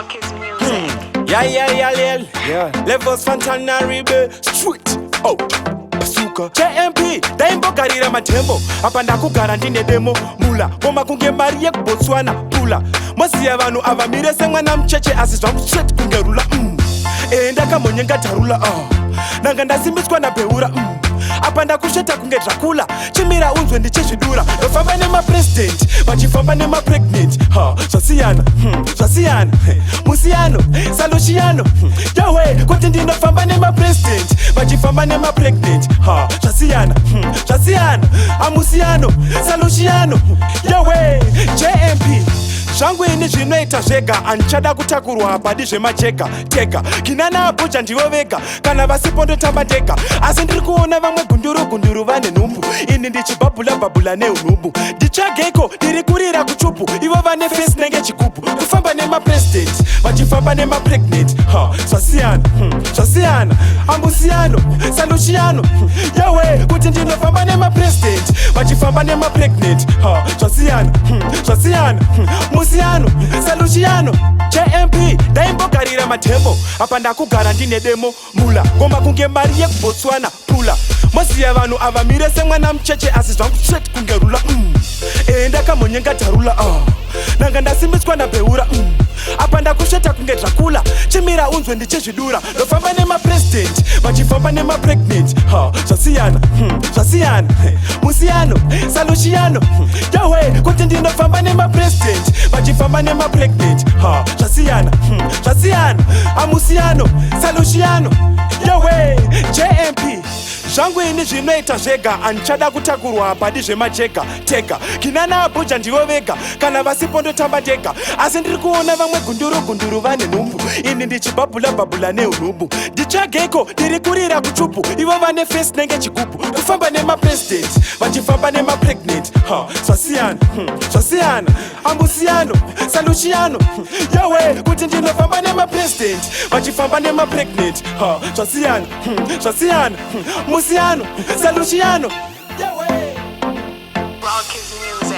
Rockets Music. Yeah, yeah, yeah, yeah. Yeah. Levels Fantanaribe Street. Oh. Pasuka. JMP ndaimbogarira matembo apa ndakugara ndine demo mula ngoma kunge mari yekuBotswana pula moziya vanhu ava mire semwana mucheche asi zvangu straight kunge rula. E ndakamonyenga dharula ndanga ndasimbiswa nabheura. Apa ndakusveta kunge Dracula, chimira unzwe ndichizvidura. Ndofamba nemapresident vachifamba nemapregnant. Ha, zvasiyana, zvasiyana, musiyano saluchiano. Yowe, kuti ndinofamba nemapresident vachifamba nemapregnant. Ha, zvasiyana, zvasiyana, amusiyano saluchiano. Yowe, JMP, zvangu ini zvinoita zvega, handichada kutakurwa padi zvemajega tega. Kinana Abuja ndivo vega, kana vasipo ndotamba ndega. Asi ndiri kuona vamwe gunduru gunduru vane nhumbu, ini ndichibhabhula bhabhula neunhumbu. Nditsvageko, ndiri kurira kuchupu, ivo vane face nenge chigubhu. Kufamba nemapresident vachifamba nemapregnant. Ha, zvasiyana, zvasiyana, ambusiyano saluchiano. Yowe, kuti ndinofamba nemapresident vachifamba nemapregnant. Ha, zvasiyana, zvasiyana, musiyano saluchiano. JMP ndaimbogarira matembo apa ndakugara ndine demo mula ngoma kunge mari yekuBotswana pula moziya vanhu ava mire semwana mucheche asi zvangu straight kunge rula. E ndakamonyenga dharula ndanga ndasimbiswa nabheura. Apa ndakusveta kunge Dracula, chimira unzwe ndichizvidura. Ndofamba nemapresident vachifamba nemapregnant. Ha, zvasiyana, zvasiyana, musiyano saluchiano. Yowe, kuti ndinofamba nemapresident vachifamba nemapregnant. Ha, zvasiyana, zvasiyana, amusiyano saluchiano. Yowe, JMP, zvangu ini zvinoita zvega, handichada kutakurwa padi zvemajega tega. Kinana Abuja ndivo vega, kana vasipo ndotamba ndega. Asi ndiri kuona vamwe gunduru gunduru vane nhumbu, ini ndichibhabhula bhabhula neunhumbu. Nditsvageko, ndiri kurira kuchupu, ivo vane face nenge chigubhu. Kufamba nemapresident vachifamba nemapregnant. Ha, zvasiyana, zvasiyana, ambusiyano saluchiano. Yowe, kuti ndinofamba nemapresident vachifamba nemapregnant. Ha, zvasiyana, zvasiyana, musiyano saluchiano. Yowe. Rockets Music.